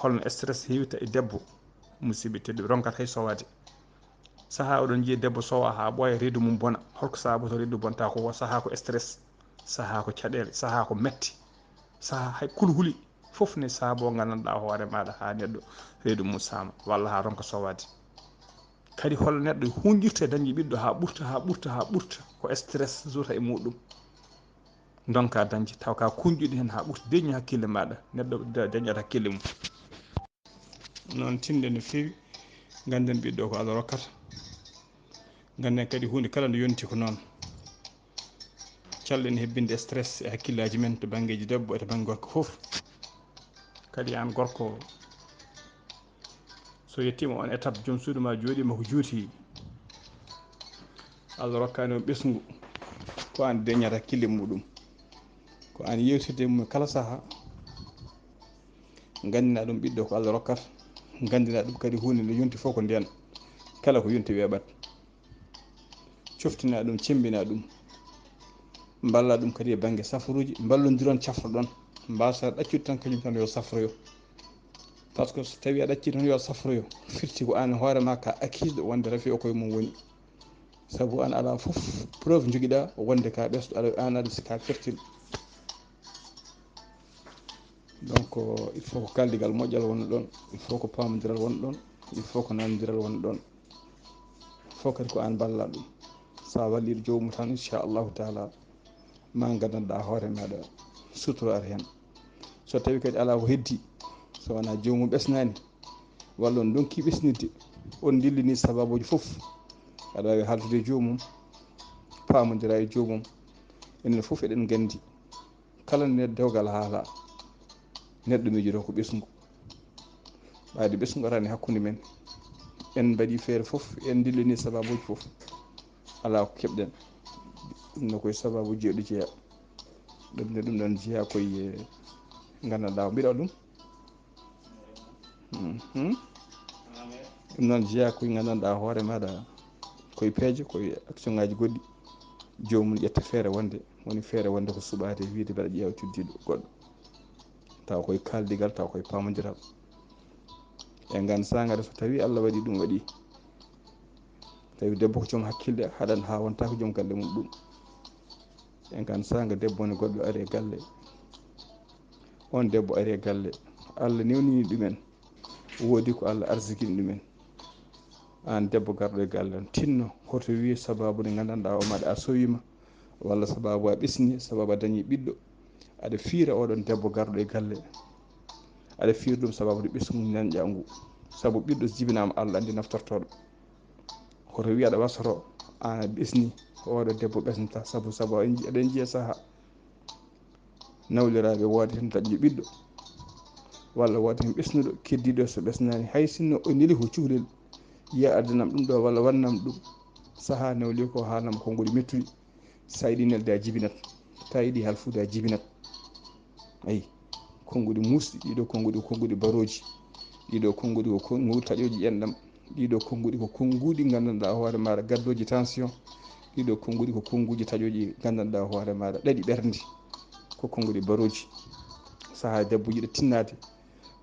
Holno stress heewirta e debbo? Musidɓe tedduɓe, ronkata hay sowaade. Sahaa oɗon njiya debbo sowa haa ɓooya, reedu mum bona. Holko saabotoo reedu bonta ko? Sahaa ko stress, sahaa ko caɗeele, sahaa ko metti, sahaa hay kulhuli. Fof ne saaboo nganndanɗaa hoore maaɗa haa neɗɗo reedu mum saama, walla haa ronka sowaade. Kadi hol neɗɗo hunƴirta dañde ɓiɗɗo haa ɓurta, haa ɓurta, haa ɓurta? Ko stress zuuta e muɗum. Ndonka dañde, taw ka kunƴuɗi heen haa ɓurti, deñi hakkille maaɗa, neɗɗo da-, dañat hakkille mum. Noon tinɗe no feewi, ngannden ɓiɗɗo ko Allah rokkata. Ngannden kadi huunde kala nde yonti ko noon. Calɗen hebbinde stress e hakkillaaji men to banngeeji debbo e to bannge gorko fof. Kadi aan gorko, so yettiima on étape, joom suudu ma jooɗiima ko juuti. Allah rokkaani on ɓesngu, ko aan deñata hakkille muɗum. Ko aan yeewtirde e mum e kala sahaa. Nganndina ɗum ɓiɗɗo ko Allah rokkata. Nganndina ɗum kadi huunde nde yonti fof ko ndeen. Kala ko yonti weeɓat. Coftina ɗum, cemmbina ɗum. Mballa ɗum kadi e bannge safaruuji. Mballondiron, cafroɗon. Mbasa ɗaccude tan kañum tan yo safroyo. Par ce que so tawii a ɗaccii tan yo safroyo, firti ko aan hoore ma ka akiisɗo wonde rafi o koye mum woni. Sabu aan alaa fof preuve njogiɗaa wonde ka ɓesɗo, aɗa, aan aɗa sika fertile. Donc, il faut ko kaaldigal moƴƴal wona ɗon, il faut ko paamondiral wona ɗon, il faut ko nanondiral wona ɗon. Fof kadi ko aan mballa ɗum. So a wallii joomum tan, inchallahu taala, ma nganndanɗaa hoore maaɗa suturar heen. So tawii kadi alaa ko heddii, so wonaa joomum ɓesnaani, walla on ndonki ɓesnitde, on ndillini sababuuji fof, aɗa waawi haaldude e joomum, paamondira e joomum. Enen fof eɗen nganndi, kala nde dewgal haalaa, neɗɗo miijoto ko ɓesngu. Ɓayde ɓesngu araani hakkunde men. En mbaɗi feere fof, en ndillini sababuuji fof. Alaa ko keɓɗen. Ɗum no koye sababu jeeɗu jeyaa. Ɗum ne, ɗum ɗon jeyaa koye, eh, nganndanɗaa, mbiɗa ɗum. Mhm. Ɗum noon jeyaa koye nganndanɗaa hoore maaɗa, koye peeje, koye action ngaaji goɗɗi. Joomum ƴetta feere wonde, woni feere wonde ko suɓaade e wiyde mbeɗa ƴeewa cuddiiɗo goɗɗo. Tawa koye kaaldigal, tawa koye paamondiral. E ngaan saanga de, so tawii Allah waɗi ɗum waɗi, tawi debbo ko joom hakkille, haɗan haa wonta ko joom galle mum ɗum. E ngaan saanga debbo ne goɗɗo ari e galle. On debbo ari e galle. Allah newnini ɗumen. Woodi ko Allah arsikini ɗumen. Aan debbo garɗo e galle, tinno, hoto wiye sababu nde nganndanɗaa o maɗa a sowiima, walla sababu a ɓesni, sababu a dañi ɓiɗɗo. Aɗa fiira oɗon debbo garɗo e galle. Aɗa fiira ɗum sababu nde ɓesngu ñanƴa ngu. Sabu ɓiɗɗo jibinaama Allah anndi naftortooɗo. Hoto wiye aɗa wasoro, aan a ɓesni, oɗo debbo ɓesnata, sabu, sabu aɗa nji-, aɗa njiya saha. Nawliraaɓe wooda heen dañde ɓiɗɗo, walla wooda heen ɓesnuɗo, keddiiɗo so ɓesnaani, hay sinno o neli ko cukalel, yiya addanam ɗum ɗo walla wannam ɗum. Sahaa nawli ko haalanam konnguɗi mettuɗi. So a yiɗi nelde a jibinat, so a yiɗi halfude a jibinat. Ayi, konnguɗi muusɗi, ɗiɗo konnguɗi, konnguɗi barooji. Ɗiɗo konnguɗi ko konnguɗi taƴooji ƴenɗam. Ɗiɗo konnguɗi ko konnguɗi nganndanɗaa hoore maaɗa gaddooji tension. Ɗiɗo konnguɗi ko konnguuji taƴooji nganndanɗaa hoore maaɗa ɗaɗi ɓerndi. Ko konnguɗi barooji. Sahaa debbo yiɗa tinnaade,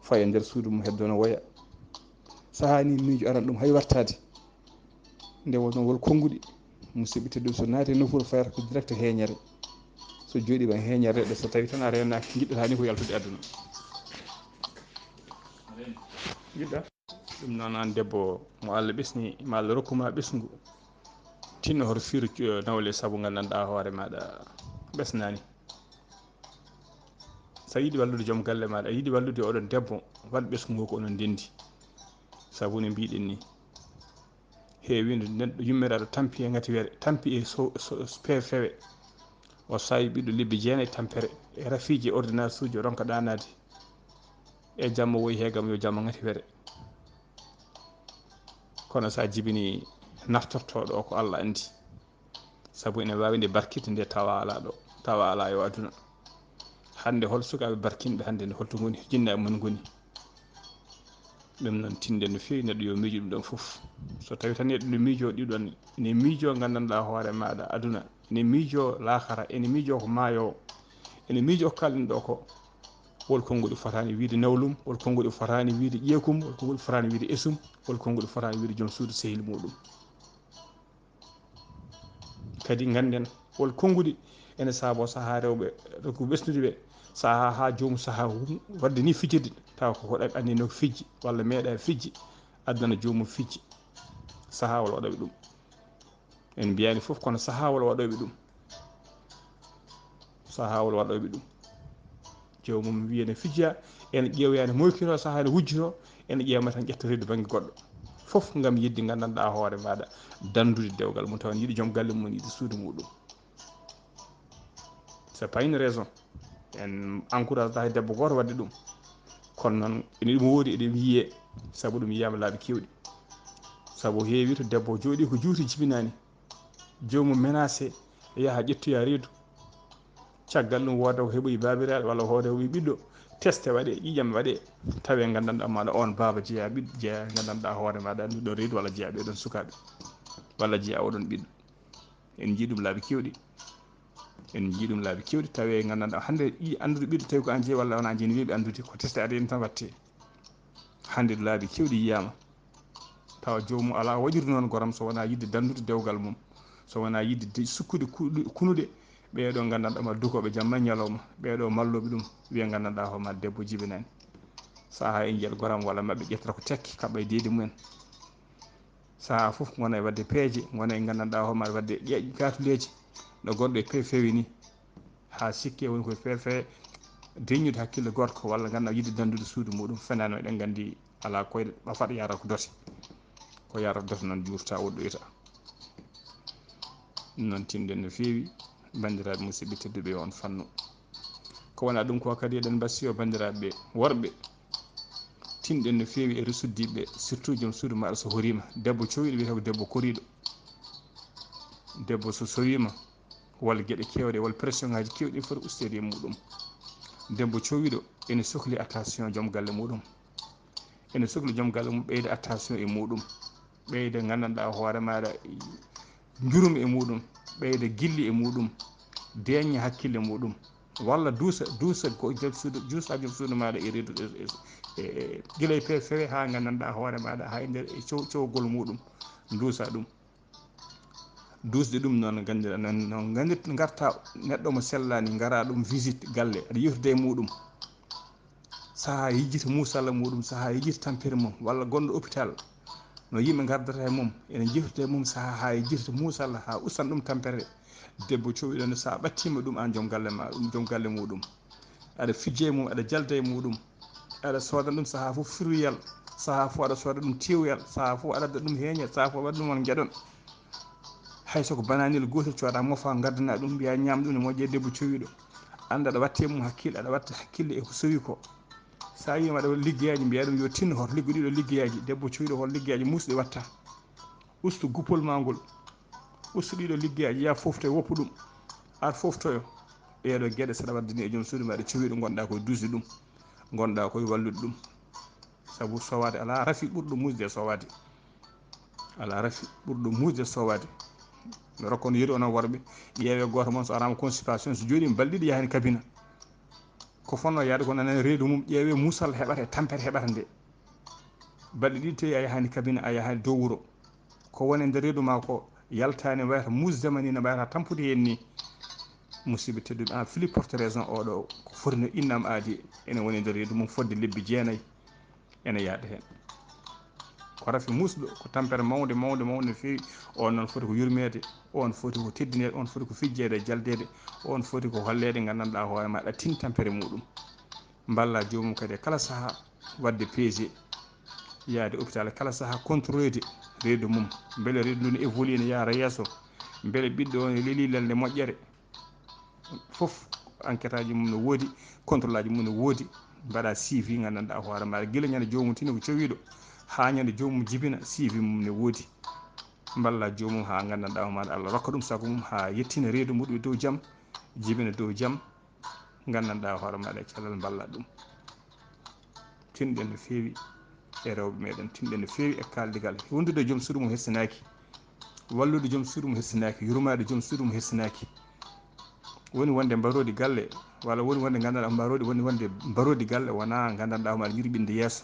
faya e nder suudu mum, heddo no woya. Sahaa ni miijo aran ɗum hay wartaade. Nde wonno wol konnguɗi, musidɓe tedduɓe, so naati e nofuru fayata ko direct heeñere. So jooɗiima heeñere ɗo, so tawi tan a reenaaki, njiɗɗata ni ko yaltude aduna. Njiɗɗa? Ɗum noon, aan debbo mo Allah ɓesni, ma Allah rokku ma ɓesngu, tinno hoto fiiru, eh, nawle sabu nganndanɗaa hoore maaɗa ɓesnaani. So a yiɗi wallude joom galle maaɗa, a yiɗi wallude oɗon debbo, waɗ ɓesngu ngu ko onon ndenndi. Sabu no mbiɗen ni, heewi neɗɗo yummiraaɗo tampi e ngati were, tampi e so, so, so pe-, fewe. O saawi ɓiɗɗo lebbi jeenayi tampere, e rafiiji, e ordonnance uji, o ronka ɗaanaade. E jamma woyi heegam yo jamma ngati were. Kono so a jibini naftortooɗo o ko Allah anndi. Sabu ene waawi nde barkitde nde tawa alaa ɗo, tawa alaa e o aduna. Hannde hol sukaaɓe barkinɓe hannde nde, holto ngoni, jinnaaɓe mum ngoni? Ɗum noon, tinɗen no feewi neɗɗo yo miijo ɗum ɗon fof. So tawi tan neɗɗo no miijoo ɗiɗon, ene miijoo nganndanɗaa hoore maaɗa aduna, ene miijoo laakara, ene miijoo ko maayoo, ene miijoo ko kaalɗen ɗo ko, wol konnguɗi fotaani wiyde nawlum, wol konnguɗi fotaani wiyde ƴeekum, wol konnguɗi fotaani wiyde esum, wol konnguɗi fotaani wiyde joom suudu sehil muɗum. Kadi ngannden wol konnguɗi ene saaboo sahaa rewɓe, ko ɓesnude ɓe, sahaa haa joomum sahaa hum-, waɗde ni fijirde, tawa ko ko ɗaɓi anndi no fijji, walla meeɗa fijji, addana joomum fijji. Sahaa walla waɗa ɓe ɗum. En mbiyaani fof, kono sahaa walla waɗooɓe ɗum. Sahaa walla waɗooɓe ɗum. Joomum wiya ne fijja, ene ƴeewoya ne moykino, sahaa ne wujjito, ene ƴeewa tan ƴetta reedu bannge goɗɗo. Fof ngam yiɗde nganndanɗaa hoore maaɗa, danndude dewgal mum, tawa ne yiɗi joom galle mum, ne yiɗi suudu muɗum. C'est pas une raison. En encourage hay debbo gooto waɗde ɗum. Kono noon, ene ɗum woodi, eɗen yiyee, sabu ɗum yiyaama laabi keewɗi. Sabu heewi to debbo jooɗii ko juuti jibinaani. Joomum menacé, yaha ƴettoya reedu. Caggal ɗum wooda ko heɓoyi baabiraaɗo walla wooda ko heɓoyi ɓiɗɗo, teste waɗee, ƴiiƴam waɗee, tawee nganndanɗaa maaɗa oon baaba jeyaa ɓiɗɗo, jeyaa nganndanɗaa hoore maaɗa annduɗo reedu walla jeyaa ɓee ɗoon sukaaɓe walla jeyaa oɗon ɓiɗɗo. En njii ɗum laabi keewɗi. En njii ɗum laabi keewɗi, tawee nganndanɗaa hannde ƴi-, anndude ɓiɗɗo tawi ko aan jeyi walla wonaa aan jeyi, ne weeɓi anndude ko teste aɗa en tan waɗtee. Hannde laabi keewɗi yiyaama. Tawa joomum alaa waɗirde noon goram so wonaa yiɗde danndude dewgal mum, so wonaa yiɗde de-, sukkude ku-, kunude ɓee ɗoo nganndanɗaa ma dukooɓe jamma e ñalawma, ɓee ɗoo mallooɓe ɗum, wiya nganndanɗaa hoore ma debbo jibinaani. Sahaa e njiyat goram walla maɓɓe ƴettata ko tekki, kaɓɓa e deedi mumen. Sahaa fof ngona e waɗde peeje, ngona e nganndanɗaa hoore ma waɗde ƴe-, kaatuleeje, no gonɗo e pe-, feewi ni. Haa sikke woni koye feere feere deññude hakkille gorko walla nganndaa yiɗde danndude suudu muɗum, fenaano eɗen nganndi alaa koyɗe ɓafat yaara ko dote. Ko yaara dote noon juurta woɗɗoyta. Ɗum noon tinɗen no feewi, banndiraaɓe musidɓe tedduɓe e on fannu. Ko wonaa ɗum ko kadi eɗen mbasiyoo banndiraaɓe worɓe, tinɗen no feewi e resuddiiɓe, surtout joom suudu maaɗa so horiima. Debbo cowiiɗo wiyetee ko debbo koriiɗo. Debbo so sowiima, walla geɗe keewɗe, walla pression ngaaji keewɗi foti usteede e muɗum. Debbo cowiiɗo ene sokli attention joom galle muɗum. Ene sokli joom galle mum ɓeyda attention e muɗum. Ɓeyda nganndanɗaa hoore maaɗa njurum e muɗum. Ɓeyda gilli e muɗum. Deeñña hakkille muɗum. Walla duusa, duusa ko joom suudu, duusa joom suudu maaɗa e reedu, e, e, e, gila e pe-, fewe haa nganndanɗaa hoore maaɗa, haa e nder e cow-, cowgol muɗum. Duusa ɗum. Duusde ɗum noon, nganndira-, noon, noon nganndir-, ngarta neɗɗo mo sellaani, ngara ɗum visite galle, aɗa yewtida e muɗum. Sahaa yejjita muusalla muɗum, sahaa yejjita tampere mum, walla gonɗo hôpital, no yimɓe ngardata e mum, ene njewtida e mum, sahaa haa yejjita muusalla, haa ustan ɗum tampere. Debbo cowiɗo ne, so a ɓattiima ɗum, aan joom galle ma, ɗum joom galle muɗum. Aɗa fijja e mum, aɗa jalda e muɗum, aɗa sooda ɗum sahaa fof fruit yal, sahaa fof aɗa sooda ɗum tew yal, sahaa fof aɗa adda ɗum heeñe, sahaa fof aɗa waɗa ɗum won ngeɗon. Hay so ko bananel gootel cooda mofa, ngaddana ɗum, mbiya ñaam ɗum ne moƴƴe debbo cowiɗo. Annda aɗa watte mum hakkille, aɗa watta hakkille e ko sowi ko. Sa wiima aɗa waɗa liggeyaaji, mbiya ɗum yo tinno hoto liggo ɗiɗo liggeyaaji, debbo cowiɗo hol liggeyaaji muusɗi watta. Ustu guppol ma ngol. Ustu ɗiɗo liggeyaaji, yaa foftoyo, woppu ɗum. Ar foftoyo. Ɗeeɗo geɗe saɗa waddani e joom suudu ma, ɗe cowiɗo ngonɗa koye duusde ɗum. Ngonɗa koye wallude ɗum. Sabu sowaade alaa rafi ɓurɗo muusde e sowaade. Alaa rafi ɓurɗo muusde e sowaade. Mi rokka on yeru onon worɓe, ƴeewee gooto mon so araama constipation, so jooɗiima balɗe ɗiɗi yahaani kabina. Ko fonnoo yahde ko nana reedu mum, ƴeewee muusal heɓata e tampere heɓata nde. Balɗe ɗiɗi tawi a yahaani kabina, a yahaani dow wuro. Ko woni e nder reedu ma ko yaltaani, wayata muusde ma ni, no mbayata tampude heen ni. Musidɓe tedduɓe, an Philippe porte raison oɗo ko foti no innam aadi, ene woni e nder reedu mum fodde lebbi jeenayi. Ene yahda heen. Ko rafi muusɗo, ko tampere mawnde, mawnde, mawnde no feewi. On noon foti ko yurmeede, on foti ko teddineede, on foti ko fijjeede e jaldeede, on foti ko holleede nganndanɗaa hoore ma aɗa tin tampere muɗum. Mballa joomum kadi e kala sahaa waɗde P G, yahde hôpital e kala sahaa contrôleede reedu mum. Mbele reedu ndu no évolué, no yahra yeeso? Mbele ɓiɗɗo o no lelii lelnde moƴƴere? Fof enquête aji mum no woodi, contrôle aji mum no woodi. Mbaɗa suivi nganndanɗaa hoore maaɗa gila ñande joomum tini ko cowiiɗo haa ñande joomum jibina, suivi mum no woodi. Mballa joomum haa nganndanɗaa hoore maaɗa Allah rokka ɗum sago mum haa yettina reedu muɗum e dow jam, jibina dow jam. Nganndanɗaa hoore maaɗa e cellal, mballa ɗum. Tinɗen no feewi e rewɓe meɗen, tinɗen no feewi e kaaldigal. Wondude e joom suudu mum hessinaaki, wallude joom suudu mum hessinaaki, yurmaade joom suudu mum hessinaaki. Woni wonde mbaroodi galle, walla woni wonde nganndanɗaa mbaroodi, woni wonde mbaroodi galle wonaa nganndanɗaa hoore maaɗa yurɓinde yeeso,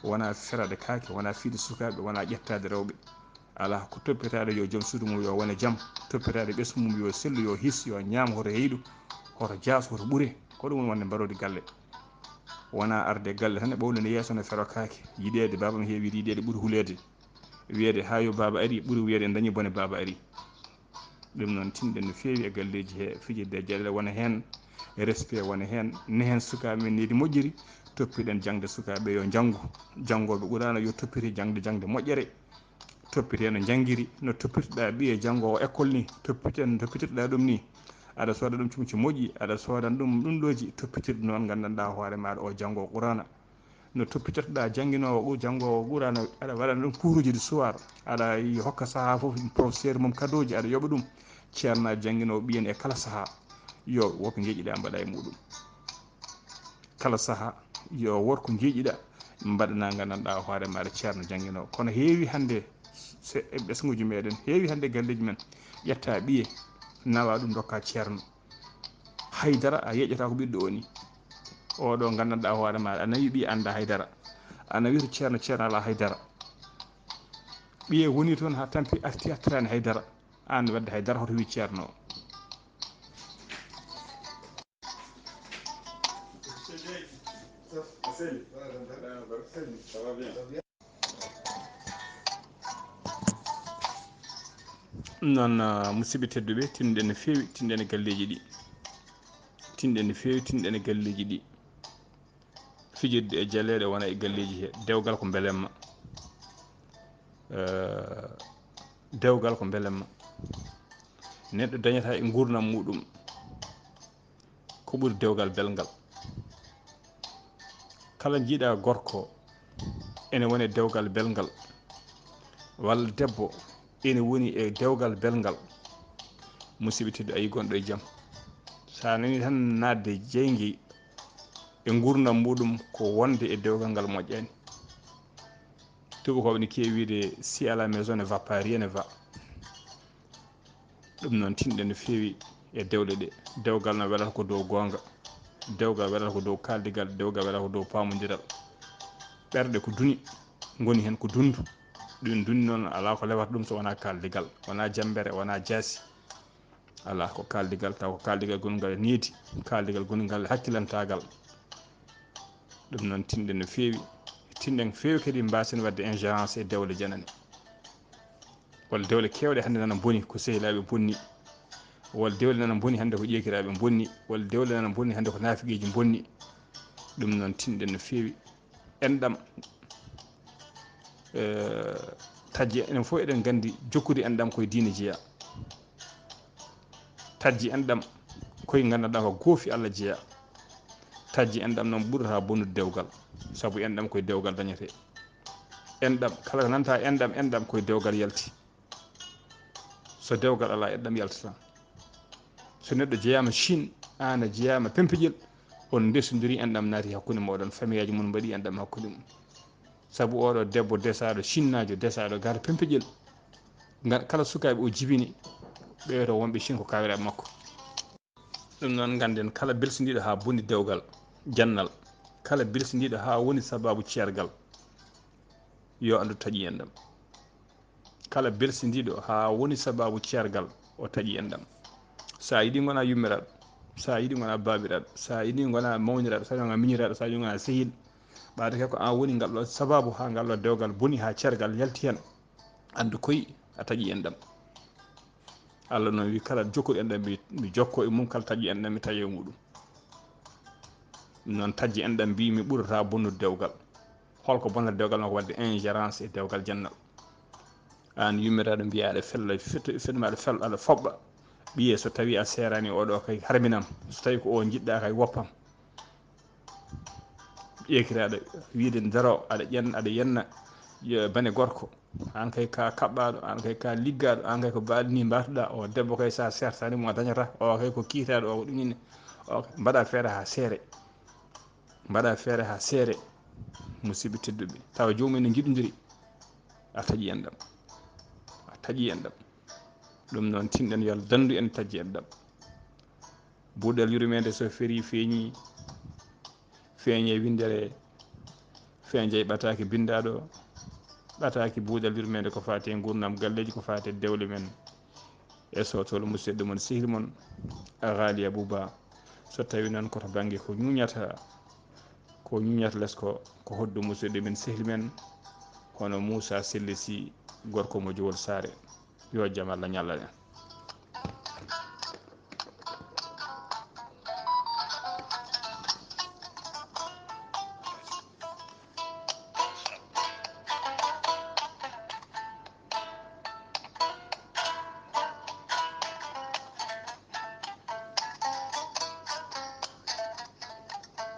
wonaa feraade kaake, wonaa fiyde sukaaɓe, wonaa ƴettaade rewɓe. Alaa ko toppitaade, yo joom suudu mum yo wone jam, toppitaade ɓesngu mum yo sellu, yo his, yo ñaam, hoto heyɗu, hoto jaas, hoto ɓure. Ko ɗum woni wonde mbaroodi galle. Wonaa arde galle tan e ɓowlinde yeeso no fero kaake, yiɗeede baaba am heewi yiɗeede ɓuri huleede. Wiyeede haa yo baaba ari ɓuri wiyeede en dañi bone baaba ari. Ɗum noon tinɗen no feewi e galleeji he, fijirde e jaleele wona heen, respect wona heen, ne heen sukaaɓe men needi moƴƴiri, toppiɗen jaŋde sukaaɓe yo njanngu, janngooɓe Quraana yo toppite jaŋde, jaŋde moƴƴere. Toppitee no njanngiri, no toppitoɗaa ɓiye janngoowo école ni, toppitee no toppitirɗaa ɗum ni. Aɗa sooda ɗum cumci moƴƴi, aɗa soodan ɗum ɗum ɗooji, toppitirɗe noon nganndanɗaa hoore maaɗa o janngoowo Quraana. No toppitotoɗaa jannginoowo Qu-, janngoowo Quraana, aɗa waɗana ɗum kuuruuji du soir, aɗa hokka sahaa fof professeur mum kadooji, aɗa yoɓa ɗum. Ceernaa jannginoowo ɓiyen e kala sahaa, yo won ko njeeƴiɗaa mbaɗa e muɗum. Kala sahaa, yo won ko njeeƴiɗaa mbaɗanaa nganndanɗaa hoore maaɗa ceerno jannginoowo. Kono heewi hannde se-, e ɓesnguuji meɗen, heewi hannde galleeji men, ƴetta ɓiye, nawa ɗum ndokka ceerno. Haydara a yeƴƴata ko ɓiɗɗo o ni. Oɗo nganndanɗaa hoore maaɗa, a nawi ɓiye annda haydara. Ana wiya to ceerno, ceerno alaa haydara. Ɓiye woni toon haa tampi arti artirani haydara. Aan wadde haydara hoto wi ceerno o. Noon, ah, musidɓe tedduɓe, tinɗen no feewi, tinɗen e galleeji ɗi. Tinɗen no feewi, tinɗen e galleeji ɗi. Fijirde e jaleeɗe wona e galleeji he. Dewgal ko mbelemma. Eh, dewgal ko mbelemma. Neɗɗo dañata e nguurndam muɗum ko ɓuri dewgal belngal. Kala njiiɗa gorko ene woni e dewgal belngal, walla debbo ene woni e dewgal belngal, musidɓe tedduɓe, a yii gonɗo e jam. Sa nani tan naatde jeynge e nguurndam muɗum ko wonde e dewgal ngal moƴƴani. Tuubakooɓe ne keewi wiide, si à la maison ne va pas, rien ne va. Ɗum noon, tinɗen no feewi e dewle ɗe. Dewgal no welata ko dow goonga. Dewgal welata ko dow kaaldigal. Dewgal welata ko dow paamondiral. Ɓerɗe ko duni, ngoni heen ko dundu. Ɗum dundu noon, alaa ko lewata ɗum so wonaa kaaldigal. Wonaa jammbere, wonaa jaasi. Alaa ko kaaldigal, taw ko kaaldigal gonungal e needi, kaaldigal gonungal e hakkilantaagal. Ɗum noon, tinɗen no feewi. Tinɗen feewi kadi mbaasen waɗde ingérence e dewle janane. Walla dewle keewɗe hannde nana mboni ko sehilaaɓe bonni. Walla dewle nana mboni hannde ko ƴeekiraaɓe mbonni. Walla dewle nana mboni hannde ko naafiqiiji mbonni. Ɗum noon, tinɗen no feewi. Enɗam, eh, taƴi, enen fof eɗen nganndi jokkude enɗam koye diine jeyaa. Taƴi enɗam koye nganndanɗaa ko goofi Allah jeyaa. Taƴi enɗam noon ɓurata bonnude dewgal, sabu enɗam koye dewgal dañetee. Enɗam, kala ko nanta enɗam, enɗam koye dewgal yalti. So dewgal alaa, enɗam yaltataa. So neɗɗo jeyaama Chine, aan a jeyaama Pempeƴel, on ndesondiri, enɗam naati hakkunde mooɗon, famiyaaji mon mbaɗi enɗam hakkunde mum. Sabu oɗo debbo desaaɗo, cinnaajo desaaɗo, gaata pempeƴel. Ngan-, kala sukaaɓe o jibini, ɓeeto wonɓe cin ko kaawiraaɓe makko. Ɗum noon, ngannden kala belsindiiɗo haa boni dewgal jannal, kala belsindiiɗo haa woni sabaabu ceergal, yo anndu taƴi enɗam. Kala belsindiiɗo haa woni sabaabu ceergal, o taƴi enɗam. So a yiɗi ngona yummiraaɗo, so a yiɗi ngona baabiraaɗo, so a yiɗi ngona mawniraaɗo, so a yiɗi ngona miñiraaɗo, so a yiɗi ngona sehil, ɓaade kay ko aan woni ngal ɗo sabaabu haa ngal ɗo dewgal boni haa ceergal yalti heen. Anndu koy a taƴi enɗam. Allah noon wi kala jokkuɗo enɗam mi, mi jokko e mum, kala taƴi enɗam mi taƴa e muɗum. Ɗum noon taƴi enɗam mbi mi ɓurata bonnude dewgal. Holko bonnata dewgal makko? Waɗde ingérence e dewgal jannal. Aan yummiraaɗo mbiya aɗa fella, fet-, fetma aɗa fel-, aɗa foɓɓa. Ɓiye so tawi a seerani oɗo kay harminam, so tawi ko o jiɗɗa kay woppam. Ƴeekiraaɗo wiide ndaro aɗa ƴenna, aɗa yenna, yo bane gorko. Aan kay ka kaɓɓaaɗo, aan kay ka liggaaɗo, aan kay ko baaɗi ni mbaatuɗa. O debbo kay sa sertani mo a dañata. O kay ko kiitaaɗo, o ko ɗum inni. O kay mbaɗa feere haa seere. Mbaɗa feere haa seere. Musidɓe tedduɓe, tawa joomum en ne njiɗodiri. A taƴi enɗam. A taƴi enɗam. Ɗum noon tinɗen yo Allah danndu en taƴi enɗam. Buuɗal yurmeende so ferii feeñi, feeñe winndere, feeñe ɓataaki binndaaɗo, ɓataaki buuɗal yurmeende ko faati e nguurndam galleeji, ko faati e dewle men. E sotol musidɗo mon, sehil mon, Ghaliya Buba. So tawi noon ko to bannge ko ñuñata, ko ñuñata les ko, ko hoddu musidɗo men, sehil men, hono Moussa Selli Sy, gorko mo Jowol Saare. Yo jam Allah ñallan en.